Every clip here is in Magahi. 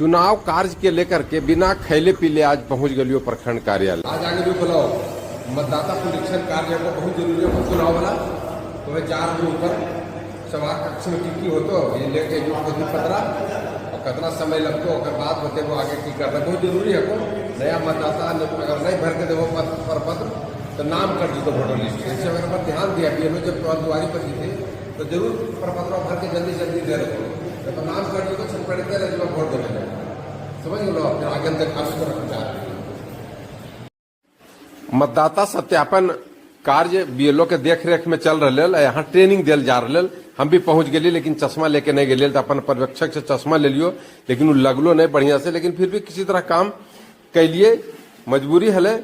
चुनाव कार्य के लेकर के बिना खैले पीले आज पहुंच गलियो प्रखंड कार्यालय। आज आगे भी बोलाओ, मतदाता पुनरीक्षण कार्य को बहुत जरूरी है चुनाव वाला। तो मैं जा रही ऊपर सभा कक्ष में की की हो तो ये लेके जो पोथी पत्रा और कितना समय लगतो, ओकर बाद बतेबो आगे की करना बहुत जरूरी है। को नया मतदाता अगर नहीं भर के देवो प्रपत्र तो नाम कट जीतो वोटर लिस्ट से। इससे अगर पर ध्यान दिया बी जब तोहर दुआरी पर जीते तो जरूर प्रपत्र भर के जल्दी जल्दी दे रखो, तो नाम कट जीतो, छटपड़ते रह जीवा वोट देवे। समझ लो, फिर आगे हम देखा जा रहे। मतदाता सत्यापन कार्य बीएलओ के देखरेख में चल रहा है। यहाँ ट्रेनिंग दिल जा रहा। हम भी पहुंच गेली, लेकिन चश्मा लेके नहीं गेलिए, तो अपन पर्यवेक्षक से चश्मा ले लियो, लेकिन वो लगलो नहीं बढ़िया से। लेकिन फिर भी किसी तरह काम कैलिए, मजबूरी हले,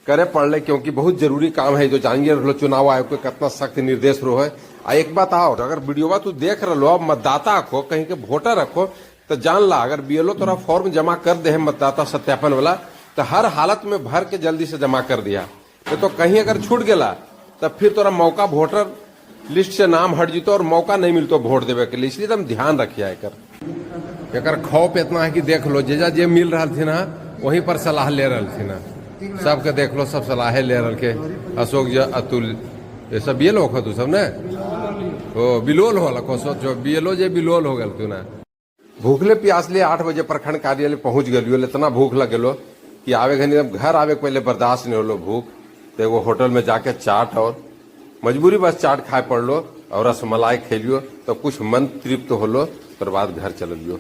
करे पड़ले, क्योंकि बहुत जरूरी काम है। जो जानिए रहो चुनाव आयोग के कितना सख्त निर्देश रहो है। आ एक बात और, अगर वीडियोवा तू देख रहो, अब मतदाता रखो, कहीं के वोटर रखो, तो जान ला, अगर बीएलओ तोरा फॉर्म जमा कर दे है मतदाता सत्यापन वाला, तो हर हालत में भर के जल्दी से जमा कर दिया। तो कहीं अगर छूट गेला तब फिर तोरा मौका, वोटर लिस्ट से नाम हट जीतो और मौका नहीं मिलतो वोट देवे के लिए। इसलिए तुम ध्यान रखिए। एकर एकर खौफ इतना है कि देख लो, जेजा जे मिल रहा थी ना, वहीं पर सलाह ले रहा थी ना। सबके देख लो, सब सलाहे ले रहा के। अशोक जी, अतुल, ये सब बीएलओ हो तू सब ने? ओ बिलोल होला को सोचो, बीएलओ जे बिलोल हो गल तू ना। भूखले प्यासले 8 बजे प्रखंड कार्यालय पहुंच गलियो। इतना भूख लगेलो कि आवे घनी घर आवे के पहले बर्दाश्त नहीं होलो भूख। तो एगो होटल में जाके चाट और मजबूरी बस चाट खाए पड़लो और रसमलाई खेलियो, तो कुछ मन तृप्त होलो, तोर बाद घर चल लियो।